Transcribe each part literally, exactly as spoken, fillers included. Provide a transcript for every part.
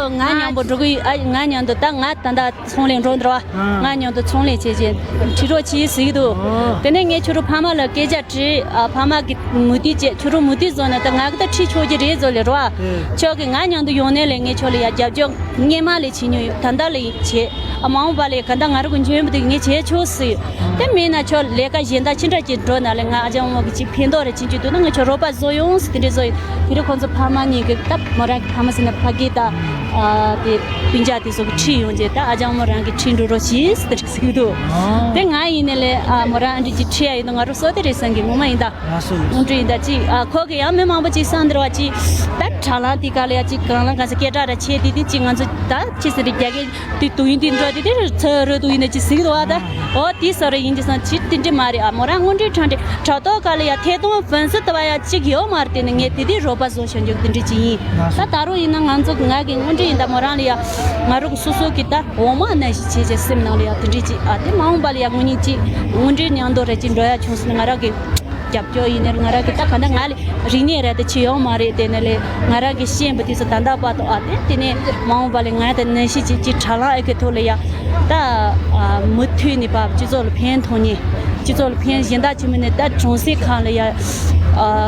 ང་མཉམ་པོ་འགྲོ་གི་ཡོད། ཨ། ང་མཉམ་དུ་ད་ང་ད་ལྟ་ཚོང་ལས་འགྲོ་འདུག་བ། ཨ། ང་མཉམ་དུ་ཚོང་ལས་བྱེད་བྱེད་ཁྲིད་རོགས་བྱེད་ཟེར་གྱི་འདུག་ཨོ། དེ་ནས་ངས་ཁྱོད་རང་ཕ་མ་ལ་སྐད་ཆ་དྲིས། ཨ། ཕ་མ་གིས་མོས་མཐུན་བྱས། ཁྱོད་རང་མོས་མཐུན་བཟོས་ན་ད་ང་གིས་ད་ཁྲིད་ཆོག་གི་རེད་ཟེར་ལབ་རོ། ཨེ། ཁྱོད་ཀྱིས་ང་མཉམ་དུ་ཡོང་ནས་ལས་ངས་ཁྱོད་ལ་ཡ་རྒྱབ་སྐྱོར་སྔོན་མ་ལས་བྱེད་མྱོང་ཡོད། ད་ལྟ་ལས་བྱེད། ཨ། མ་འོངས་པ་ལ་ཡ་ག་ད་ང་རང་གི་འཇོན་པོ་དེ་ངས་བྱེད་ཆོག་ཟེར། དེ་མིན་ན་ཁྱོད་ལས་ཀ་གཞན་དག་ཅི་འདྲ་ཅིག་འགྲོ་ན་ལས་ང་ཨ་ཅག་མོ་གི་ཅིག་ཕན་ཐོགས་རེ་ཅིག་འཇུག་འདུག་ན་ང་ཁྱོད་རོགས་པ་བཟོ་ཡོང་ཟེར་དེ་འདྲ་བཟོ་ཡོད། དེ་རིང་ཁོང་ཚོ་ཕ་མ་གཉིས་ཀྱིས་ད་མོ་རང་གི་ཕ་མ་ཟེར་ན་ཕ་གི་ད། ཨ། དེ་སྤུན་ཀྱག་དེ་ཚོ་གིས་ཁྲིད་ཡོང་རྗེས་ད་ཨ་ཅག་མོ་རང་གིས་ཁྲིད་འགྲོ་རོགས་བྱེད་ཟེར་དེ་འདྲ་ཟེར་གྱི་འདུག་ཨོ། དེ་ང་ཡིན་ནའི་ལས། ཨ། མོ་རང་ཨ་འདྲ་ཅིག་ཁྲིད་ཡ་ཡོད་ན་ང་རང་བསོད་བདེ་རེད་བསམ་གི། ངོ་མ་ཡིན་ད། ལགས་སོ། དངོས་འབྲེལ་ཡིན་ད་ཅིག་ཨ། ཁོ་གིས་ཡང་མི་མང་པོ་ཅིག་གསུངས་འདུག་བ། ཅིག་ད་དྲ་ལམ་དེ་ག་ལ་ཡ་ཅིག་གང་ལ་གང་ཟེར་སྐད་གྲགས་ར་ཆེ་དེ་དེ་ཅིག་ང་ཚོ་ད་ཅི་ཟེར་རེད། རྒྱ་སྐད་དེ་དུས་ཡུན་དེ་འགྲོ་དེ་དེ་ཚོ་རོལ་དུ་ཡིན་ན་ཅིག་ཟེར་གི་འདུག་བ། ད་ཨོ་དེ་ས་རུ་ཡིན་གྱི་སང་ཅིག་དེ་འདྲ་མ་རེད། ཨ། མོ་རང་དངོས་འབྲེལ་དྲ་འབྲེལ་དྲ་ཐོག་ག་ལ་ཡ་ཐད་གཏོང་ཕོན་སུ་ལྟ་བ་ཡ་ཅིག་ཡོད་མ་རེད། དེ་ནི་ངས་དེ་དེ་རོགས་པ་བཟོ་བྱ་རྒྱུ་དེ་འདྲ་ཅིག་ཡིན། ད་ད་རུང་ཡིན་ན་ང་ཚོ་ང་གི་དངོས་འབྲེལ་ཡིན་ད་མོ་རང་ལ་ཡ་ང་རང་གི་སོ་སོ་གི་ད་འོ་མ་ནང་བཞིན་བྱས་བྱས་སེམས་ནང་ལ་ཡ་དེ་འདྲ་ཅིག་ཨ། དེ་མ་འོངས་པ་ལ་ཡ་དངོས་གནས་ཅིག་དངོས་འབྲེལ་མཉམ་དུ་རེ་ཅིག་འགྲོ་ཡ་བྱུང་སོང་ན་ང་རང་གི་རྒྱབ་སྐྱོར་ཡིན་ནའི་ང་རང་གི་ད་ག་ད་ང་ལ་རིག་གནས་ར་ད་ཅིག་ཡོད་མ་རེད། དེ་ནས་ལས་ང་རང་གི་ཤེས་པ་དེ་ཚོ་ད་ལྟ་བར་དུ་ཨ། དེ་དེ་ནས་མ་འོངས་པ་ལ་ང་ད་ནང་བཞིན་ཅིག་ཅིག་དྲ་ལམ་ཨེ་གི་ཐོག་ལ་ཡ་ད། ཨ། མུ་མཐུད་ནས་ཕར་སྤྱི་ཚོགས་ལ་ཕན་ཐོགས་ནས། སྤྱི་ཚོགས་ལ་ཕན་གཞན་དག་ཅིག་མིན་ནས་ད་གྲོང་གསེབ་ཁག་ལ་ཡ། ཨ།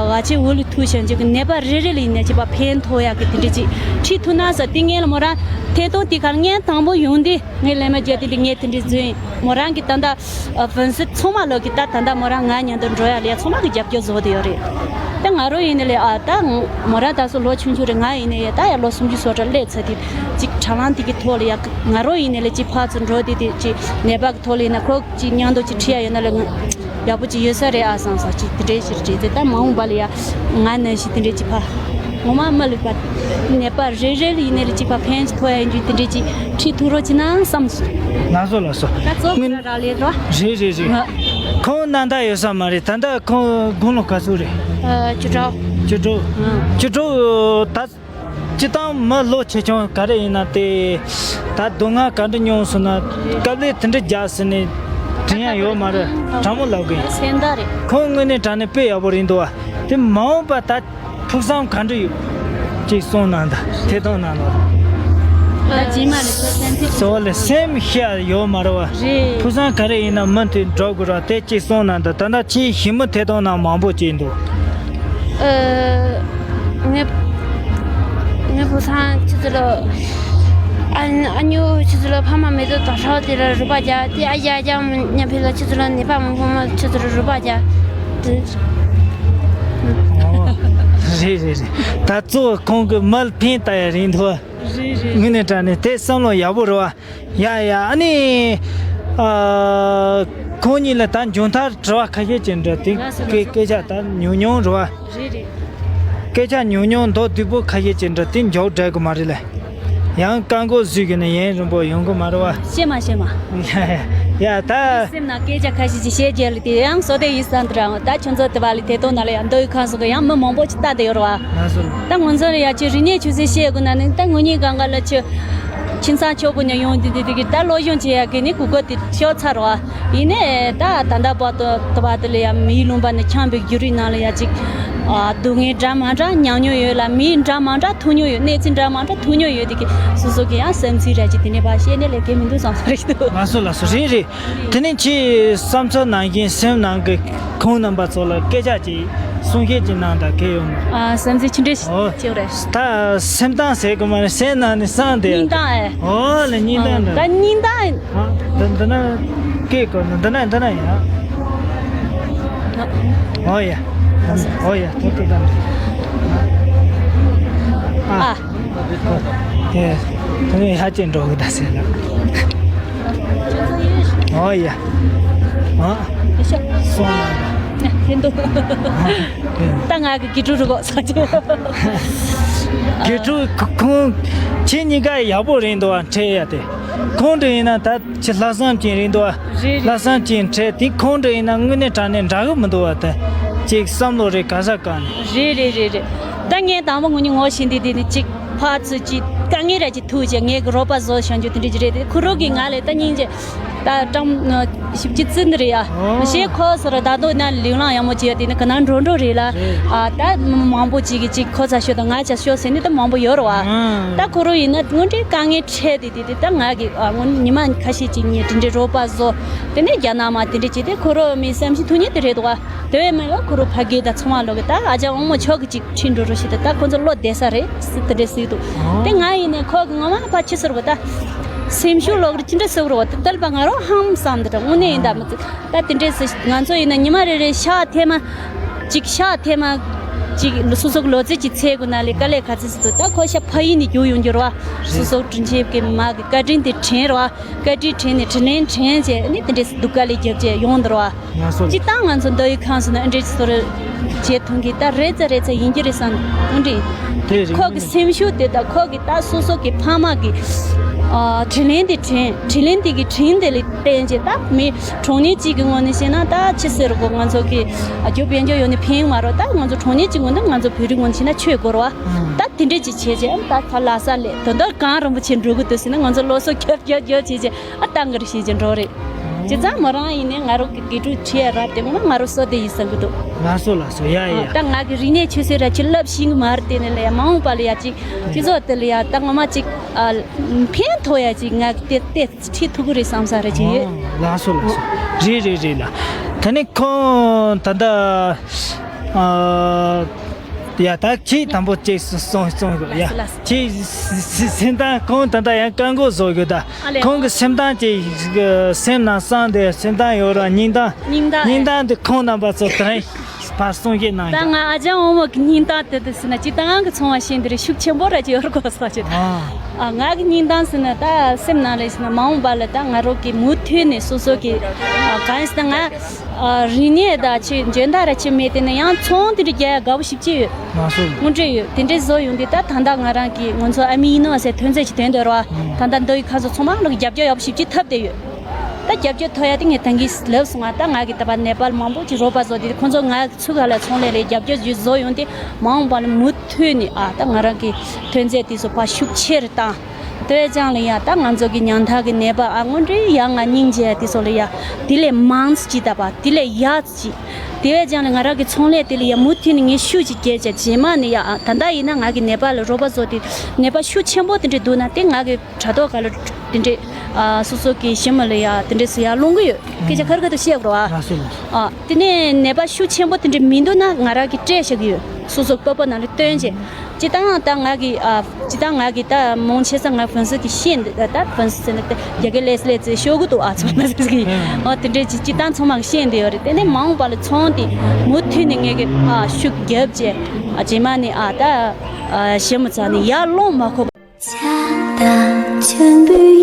ང་ཚོའི་འོག་ལ་ཐུག་བྱས་ཅིག་གི་ནད་པ་རེ་རེ་ལ་ཡིན་ནའི་ཅིག་ཕར་ཕན་ཐོགས་ཡག་གི་དེ་འདྲ་ཅིག་ཁྲིད་ཐུབ་ན་ཟེར། དེ་ངས་ལ་མོ་རང་ཐད་གཏོང་དེ་གར་ངས་དང་པོ་ཡོང་དུས་ངས་ལས་མ་བརྒྱབ་དེ་འདི་ངས་དེ་འདྲ་བཟོས་ཡིན། མོ་རང་གི་ད་ལྟ་ཨ། ཕོན་སུ་ཚང་མ་ལོག་གི་ད་ད་ལྟ་མོ་རང་ང་མཉམ་དུ་འགྲོ་ཡ་ལས་ཚང་མ་གི་རྒྱབ་སྐྱོར་བཟོ་བསྡད་ཡོད་རེད། ད་ང་རང་ཡིན་ནའི་ལས། ཨ། ད་མོ་རང་ད་སོ་ལོ་ཆུང་ཆུང་རེད། ང་ཡིན་ནའི་ཡ་ད་ཡ་ལོ་སུམ་ཅུ་སོ་འདྲ་སླེབས་ཚར་དུས་ཅིག་དྲ་ལམ་དེ་གི་ཐོག་ལ་ཡ་ང་རང་ཡིན་ནའི་ལས་ཅིག་ཕར་ཚུར་འགྲོ་དུས་དེ་ཅིག་ནད་པ་གི་ཐོག་ལ་ཡིན་ན་ཁོ་ཅིག་མཉམ་དུ་ཅིག་ཁྲིད་ཡ་ཡོད་ན་ལས་ང་ཡག་པོ་ཅིག་ཡོད་ས་རེད་ཨ་བསམ་སོང་། ཅིག་དེ་འདྲའི་ཕྱིར་བྱས་ཏེ་ད་མ་འོངས་པ་ལ་ཡ་ང་ནང་བཞིན་དེ་འདྲའི་ཅིག་ཕར་ངོ་མ་མ་ལུས་པ་ནད་པ་རེ་རེ་ལ་ཡིན་ནའི་ལས་ཅིག་ཕར་ཕན་ཅིག་ཐོགས་ཡ་ཡིན་རྒྱུ་དེ་འདྲའི་ཅིག་ཁྲིད་ཐུབ་རོགས་བྱས་ན་བསམ་སོང་། ལགས་སོ་ལགས་སོ། ད་གཙོ་བོ་ར་ལས་རོ། རེད་རེད་རེད། ང་། ཁོང་ནང་ད་ཡོད་ས་མ་རེད། ད་ལྟ་ཁོང་དགུང་ལོ་ག་ཚོད་རེད། ཨ། བཅུ་དྲུག་བཅུ་དྲུག་ཨང་། བཅུ་དྲུག་ད་སྤྱིར་བཏང་མི་ལོ་ཆེ་ཆུང་ག་རེ་ཡིན་ན་དེ་ད་སྡུག་བསྔལ་ག་འདྲ་མྱོང་སོང་ན་དཀའ་ལས་དེ་འདྲ་རྒྱག་ཟེར་ནས་དྲན་ཡ་ཡོད་མ་རེད། དྲང་མོ་ལབ་དགོས་ཡིན། སེམས་ཐག་རེད། ཁོང་དངོས་གནས་དྲང་གནས་དཔེ་ཡག་པོ་རེད་འདུག་བ། དེ་མ་འོངས་པ་ད་ཕུགས་བསམ་ག་འདྲ་ཡོད། ཅིག་གསུངས་གནང་དང་ཐད་གཏོང་གནང་རོགས། ད་རྗེས་མ་ལ་ཁྱོད་སེམས་ཚེགས་ཟོ་ལ་སེམས་ཤ་ཡོད་མ་རེད་བ། རེད། ཕུགས་བསམ་ག་རེ་ཡིན་ན་མུ་མཐུད་འགྲོ་དགོས་ར། དེ་ཅིག་གསུངས་གནང་དང་། ད་ལྟ་ཁྱེད་ཞི་མོ་ཐད་གཏོང་གནང་མང་པོ་ཅིག་འདུག་ཨ། ངའི་ངའི་བུ་སང་ཁྱེད་ཚོ་ལ་ཨ་ཨ་ཉོ་ཁྱེད་ཚོ་ལ་ཕ་མ་མེད་དུ་དོ་ཧྲག་དེ་ལ་རུ་པ་རྒྱ་དེ་ཨ་རྒྱ་རྒྱ་མ་ཉམས་ཕེ་ལ་ཁྱེད་ཚོ་ལ་ནད་པ་མང་པོ་མ་ཁྱེད་ཚོ་ལ་རུ་པ་རྒྱ་དེ། ཨོ། རེད་རེད་རེད། ད་གཙོ་བོ་ཁོང་གི་མལ་ཕན་ལྟ་ཡ་རེད་འདུག་རེད་རེད། དངོས་གནས་དྲང་གནས་དེ་བསམ་བློ་ཡག་པོ་རེད་བ། ཡ་ཡ། ཨ་ནི། ཨ། ཁོང་གཉིས་ལ་ད་མཇུག་མཐར་དྲི་བ་ཁ་ཤས་ཅིག་འདྲ་དེ། ལགས་སོ། སྐད་ལགས་སོ། སྐད་ཆ་ད་ཉུང་ཉུང་རེད་བ། རེད་རེད། སྐད་ཆ་ཉུང་ཉུང་མདོར་བསྡུས་པོ་ཁ་ཤས་ཅིག་འདྲ་དེ་མཇུག་སྒྲིལ་གི་མ་རེད་ལ། ཡང་བཀའ་འགོག་བཟོས་གི་ནས་ཡུན་རིང་པོ་ཡོང་གི་མ་རེད་བ། ཤེས་མ་ཤེས་མ། ཡ་ཡ། ད་སེམས་ནང་སྐད་ཆ་ཁ་ཤས་ཅིག་བཤད་རྒྱུ་ལ་དེ་ཡང་བསོད་བདེ་ཡིན་བསམ་དུ་རང་ད་ཁྱོད་ཚོ་དེ་བ་ལ་དེ་དོ་ན་ལ་ཡང་མདོ་ཡི་ཁང་སོགས་ཀྱི་ཡང་མི་མང་པོ་ཅིག་ལྟ་དེ་ཡོད་རེད་བ། ལགས་སོ། ད་ང་ཚོ་ལ་ཡ་ཅིག་རིག་གནས་ཆུ་ཚད་བཤད་དགོས་ན་ནི་ད་ངོ་གཉིས་གང་ག་ལ་ཆུ། ཁྱིམ་ཚང་ཆོག་གི་ཉོ་ཡོང་དེ་དེ་དེ་གི་ད་སློབ་སྦྱོང་བྱེད་ཡ་གི་ནི་གུ་གུ་དེ་ཤོར་ཚར་བ། ཡིན་ནའི་ད་ད་ལྟ་བར་དུ་དུ་བ་དེ་ལ་ཡ་མིའི་ལུང་པ་ནས་འཁྱམས་པའི་བརྒྱུད་རིམ་ནང་ལ་ཡ་ཅིག་ཨ། སྡུག་བསྔལ་འདྲ་མ་འདྲ་མྱངས་མྱོང་ཡོད་ལ། མིའི་འདྲ་མ་འདྲ་ཐུག་མྱོང་ཡོད། གནས་ཚུལ་འདྲ་མ་འདྲ་ཐུག་མྱོང་ཡོད་དེ་གི་སོ་སོ་གི་ཡང་སེམས་ཚིག་ར་ཅིག་དེ་ནས་བ་བཤད་ནས་ལས་ཀའི་མི་འདུག་བསམ་ས་རེད་འདུག་ལགས་སོ་ལགས་སོ། རེད་རེད། དེ་ནས་ཁྱེད་བསམ་ཚུལ་ནང་བཞིན་སེམས་ནང་གི་ཁོང་རྣམ་པ་ཚོ་ལ་སྐད་ཆ་ཅིག་གསུང་བཤད་ཅིག་གནང་དང་གལ་ཡོད་མ། ཨ། སེམས་ཚིག་ཆུང་འདྲེ་ཨོ། ཆེ་རེད། ད་སེམས་གཏམ་ཟེར་གི་མ་རེད། སེམས་ནང་ནས་བསམ་དེ། སྙིང་གཏམ་ཨེ། ཨོ་ལ་སྙིང་གཏམ་འདྲ། ད་སྙིང་གཏམ་ཨེ། ཨ། འདི་འདི་ན་སྐད་གོ་འདི་ན་འདི་ན་ཡ། ཨོ་ཡ། ཨོ་ཡ། ཐུག་ཐུག་ད། ཨ། ཨ། དེ་དེ་ནས་ཧ་ཅང་འགྲོ་གི་ད་ཟེར་ན། ཨོ་ཡ། ཨ། སོང་ན། ཧེ་འདུག་ད་ང་གི་དགེ་ཕྲུག་རུ་གོ་ས་ཆེ། དགེ་ཕྲུག་ཁོ་ཁོང་ཁྱེད་གཉིས་ཀ་ཡག་པོ་རེད་འདུག་བ། འཕྲད་ཡ་དེ་ཁོང་འདྲ་ཡིན་ན་ད་ཁྱེད་ལྷག་བསམ་ཅན་རེད་འདུག་བ། རེད་རེད། ལྷག་བསམ་ཅན་འཕྲད་དེ་ཁོང་འདྲ་ཡིན་ན་དངོས་གནས་དྲང་གནས་འདྲ་གི་མི་འདུག་བ། ད་ཅིག་བསམ་བློ་རེ་ག་ས་ག་ནས། རེད་རེད་རེད་རེད། ད་ངས་དང་པོ་ངོ་ཉིད་ངོ་ཤེས་འདི་དེ་ནི་ཅིག་ཕར་ཚུར་ཅིག་ དཀའ་ངལ་ར་ཅིག་ཐུག་བྱས་ངས་གི་རོགས་པ་བཟོ་བྱང་རྒྱུ་དེ་འདྲ་ཅིག་རེད། དེ་ཁུ་རུ་གིས་ང་ལ་ད་སྙིང་རྗེ། ད་ཀྲམ་ཞིབ་ཅི་བརྩི་འདི་རེད་ཡ། ཨོ། ཞེས་ཁོ་ཟེར་ད་དུང་ན་ལུས་ལང་ཡག་མོ་བྱས་དེ་ནི་ག་ན་འགྲོ་འགྲོ་རེད་ལ། རེད། ཨ་ད་མང་པོ་ཅིག་གིས་ཅིག་ཁོ་ཚ་ཤོད་དང་ང་ཚ་ཤོད་ཟེར་ནི་ད་མང་པོ་ཡོད་རེད་བ། ཨ། ད་ཁོ་རུ་ཡིན་ན་དངོས་འབྲེལ་དཀའ་ངལ་འཕྲད་དེ་དེ་དེ་ད་ང་གི་ཨ་ངོ་ཉི་མ་ཁ་ཤས་ཅིག་ངས་དེ་འདྲའི་རོགས་པ་བཟོ། དེ་ནས་རྒྱ་ནག་མ་དེ་འདྲ་བྱས་ཏེ་ཁོ་རུ་མི་བསམ་ཤེས་ཐུག་ཉེ་དེ་རེད་འདུག་བ། དེ་བས་མིན་ལ་ཁོ་རུ་ཕ་གི་ད་ཚང་མ་ལོག་གི་ད་ཨ་ཅག་དབང་མོ་ཆོག་གི་ཅིག་ཁྲིད་འགྲོ་རོགས་ཞེས་ད་ད་ཁོ་ཚོ་བློ་བདེ་ས་རེད་ཟེར་དེ་འདྲ་ཟེར་འདུག་ཨོ། དེ་ང་ཡིན་ནས་ཁོ་གི་ངོ་མ་ཕ་ཆི་ཟེར་གོ་ད། སེམས་ཤུགས་ལོག་རེ་ཅི་འདྲ་ཟེར་གོ་ད་དལ་པ་ང་རོ་ཧམ་བསམ་འདི་འདྲ་དངོས་གནས་ཡིན་ད་མི་ཚེ་ད་དེ་འདྲ་ཟེར་ང་ཚོ་ཡིན་ན་ཉི་མ་རེ་རེ་ཤག་ཐེ་མ་ཅིག་ཤག་ཐེ་མ་ཅིག་སོ་སོ་གི་ལོ་ཚོད་ཅིག་ཚེ་གོ་ན་ལས་དཀའ་ལས་ཁ་ཚིག་ཟེར་འདུག་ད་ཁོ་ཤ་ཕ་ཡིན་ནས་རྒྱུག་ཡོང་རྒྱུ་ར་བ། སོ་སོ་དྲིན་ཆེན་གི་མ་གི་བཀའ་དྲིན་དེ་དྲན་ར་བ། བཀའ་དྲིན་དྲན་ནས་དྲིན་ལན་དྲན་བྱས་ནི་དེ་འདྲའི་སྡུག་དཀའ་ལས་རྒྱབ་བྱས་ཡོང་འདུག་བ། ང་སོ་ལ། སྤྱིར་བཏང་ང་ཚོ་མདོ་དབུས་ཁམས་སུ་ནི་ཨ་འདྲའི་སོ་རེ་བྱེད་ཐུབ་མཁན་ད་རེ་ཙ་རེ་ཙ་ཡིན་གྱི་རེད་བསམ་འདུག་དེ་རེད། ཁོ་གི་སེམས་ཤུགས་དེ་དང་ཁོ་གི་ད་སོ་སོ་གི་ཕ་མ་གི་ཨ་དྲིན་ལན་དེ་དྲན་དྲིན་ལན་དེ་གི་དྲིན་དེ་ལས་བརྟེན་བྱས་ད་མི་གྲོང་ཉེ་གཅིག་གི་ངོས་ནས་བཤད་ན་ད་ཅི་ཟེར་གོ་ང་ཚོ་གི་ཨ་རྒྱུ་དཔལ་འབྱོར་ཡོད་ནི་ཕན་མ་རོགས་ད་ང་ཚོ་གྲོང་ཉེ་གཅིག་ངོས་ནས་ང་ཚོ་བོད་རིགས་ངོས་ནས་བཤད་ན་ཆོས་དགོས་ར་བ། ད་དེ་འདྲས་ཅིག་བྱས་རྗེས་ཨ་ད་ད་ལྷ་ས་ལས་དོན་དག་གང་རིན་པོ་ཆེ་འགྲོ་གི་འདུག་ཟེར་ན་ང་ཚོ་ལོ་སོ་རྒྱབ་རྒྱབ་རྒྱབ་བྱས་རྗེས་ཨ་ཏང་གི་རེད་བྱས་རྗེས་འགྲོ་རེད། བྱས་ཙང་མོ་རང་ཡིན་ནའི་ང་རང་གི་དགེ་ཕྲུག་ཁྲིད་ཡ་ར་དེ་ངོ་མ་ང་རང་བསོད་བདེ་ཡིན་བསམ་གི་འདུག་ང་སོ་ལ་སོ་ཡ་ཡ་ཡ། ད་ང་གི་རིག་གནས་ཆོས་སྲིད་ར་ཅི་བསླབ་ཤེས་གི་མ་རེད་དེ་ནས་ལས་ཡ་མ་འོངས་པ་ལ་ཡ་ཅིག་སྤྱི་ཚོགས་དེ་ལ་ཡ་ད་ངོ་མ་ཅིག་ཨ་ཕན་ཐོགས་ཡ་ཅིག་ང་གི་དེ་དེ་ཁྲིད་ཐུབ་གི་རེད་བསམ་ས་ར་ཅིག་ཡོད། ལ་སོ་ལ་སོ་རེད་རེད་རེད་ལ། ད་ནི་ཁོང་ད་ལྟ་ཨ། ཡ་ད་ཁྱེད་དང་པོ་ཅིག་སོང་སོང་གི་ཡ། ལགས་སོ་ལགས་སོ། ཁྱེད་སེམས་སྟངས་ཁོང་ད་ལྟ་ཡང་བཀའ་འགོག་བཟོ་གི་ད། ཨ་ལས། ཁོང་གི་སེམས་སྟངས་ཅིག་སེམས་ནང་གསང་དེ་སེམས་སྟངས་ཡོད་ར་སྙིང་གཏམ། སྙིང་གཏམ། སྙིང་གཏམ་དེ་ཁོང་རྣམ་པ་ཚོ་དེ་རིང་ཕར་གསུང་བཤད་གནང་ད་ཡ། ང་ཨ་ཅག་འོ་མ་གི་སྙིང་གཏམ་དེ་དེ་ཟེར་ན་སྤྱིར་བཏང་གི་ཚོང་བ་ཤེས་འདི་རེད་ཤུགས་ཆེན་པོ་ར་ཅིག་ཡོད་ར་གོ་ས་ཅིག་ཨ། ཨ་ང་གི་སྙིང་གཏམ་ཟེར་ན་ད་སེམས་ནང་ལ་ཟེར་ན་མ་འོངས་པ་ལ་ད་ང་རོ་གི་མུ་མཐུད་ནས་སོ་སོ་གི་ཨ་གང་ཟེར་ན་ང་། ཨ་རིག་གནས་དང་ཆེས་འཇོན་ཐང་ར་ཆེས་མེད་དེ་ན་ཡང་ཚོང་དེ་འདྲ་རྒྱག་ཡ་དགའ་པོ་ཞེ་པོ་ཅིག་ཡོད། མ་སོ། དངོས་འབྲེལ་ཡོད་དེ་འདྲའི་བཟོ་ཡོང་དུས་ད་ད་ལྟ་ང་རང་གིས་ང་ཚོ་ཨ་མི་ཡིན་ནོ་ཟེར་ཐོན་རྫས་ཅིག་དོན་དུ་ར་བ། ད་ལྟ་མདོ་ཡི་ཁ་སོ་ཚང་མ་ལོག་རྒྱབ་སྐྱོར་ཡག་པོ་ཞེ་པོ་ཅིག་ཐབས་བསྡད་ཡོད། ད་རྒྱབ་སྐྱོར་ཐོབ་ཡ་དེ་ངས་ད་གིན་ལབ་སོང་ང་ད་ང་གིས་ད་པ་ནེ་པཱལ་མང་པོ་ཅིག་རོགས་པ་བཟོ་དེ་ཁོང་ཚོ་ང་ཚུགས་ག་ལ་ཚོང་ལས་ལས་རྒྱབ་སྐྱོར་ཅིག་བཟོ་ཡོང་དེ་མ་འོངས་པ་ལ་མུ་མཐུད་ནས་ཨ་ད་ང་རང་གི་ཐོན་རྫས་དེ་ཚོ་ཕར་ཤུགས་ཆེ་རུ་བཏང་། དེ་བས་ཀྱང་ལ་ཡ་ད་ང་ཚོ་གི་ཉམ་ཐག་གི་ནད་པ་ཨ་དངོས་འབྲེལ་ཡ་ང་སྙིང་རྗེ་ཡ་དེ་ཚོ་ལ་ཡ་དེ་ལས་མང་ཙམ་ཅིག་ད་པ་དེ་ལས་ཡག་ཙམ་ཅིག་དེ་བས་ཀྱང་ལ་ང་རང་གི་ཚོང་ལས་དེ་ལ་ཡ་མུ་མཐུད་ནས་ངས་ཤུགས་ཅིག་རྒྱས་བྱ་རྗེས་མ་ནས་ཡ་ཨ་ད་ལྟ་ཡིན་ན་ང་གི་ནད་པ་ལ་རོགས་པ་བཟོ་དེ་ནད་པ་ཤུགས་ཆེན་པོ་དེ་འདྲས་འདུག་ན་དེ་ང་གི་དྲ་ཐོག་ག་ལ་དེ་འདྲས་ཨ་སོ་སོ་གི་ཞི་མ་ལ་ཡ་དེ་འདྲས་སུ་ཡ་སློང་གི་ཡོད་སྐད་ཆ་ཁར་ཁར་དུ་བཤད་དགོས་ར་བ། ལགས་སོ་ལགས་སོ། ཨ་དེ་ནས་ནད་པ་ཤུགས་ཆེན་པོ་དེ་འདྲས་མི་འདུག་ན་ང་རང་གི་སྤྲད་བཞག་གི་ཡོད་སོ་སོ་སྤོབས་པ་ནང་ལ་བཏོན་བྱས། སྤྱིར་བཏང་ད་ང་གི་ཨ་སྤྱིར་བཏང་ང་གི་ད་མང་ཆེ་ས་ང་ཕན་སི་གི་ཤེས་འདི་ད་ཕན་སི་ཟེར་ན་ད་རྒྱ་སྐད་ལས་ལས་ཚེ་ཤོག་གི་འདུག་ཨ་ཚང་མ་ཟེར་གི་ཨ་དེ་འདྲས་ཅིག་སྤྱིར་བཏང་ཚང་མ་གི་ཤེས་འདི་ཡོད་རེད། དེ་ནས་མ་འོངས་པ་ལ་ཚོང་དེ་མུ་མཐུད་ནས་ངས་གི་ཨ་ཤུགས་རྒྱབ་བྱས་ཨ་རྗེས་མ་ནས་ཨ་ད་ཨ་ཞི་མ་ཚ་ནས་ཡར་སློང་མ་ཁོ། ཆགས་དང་ཆང་བུ་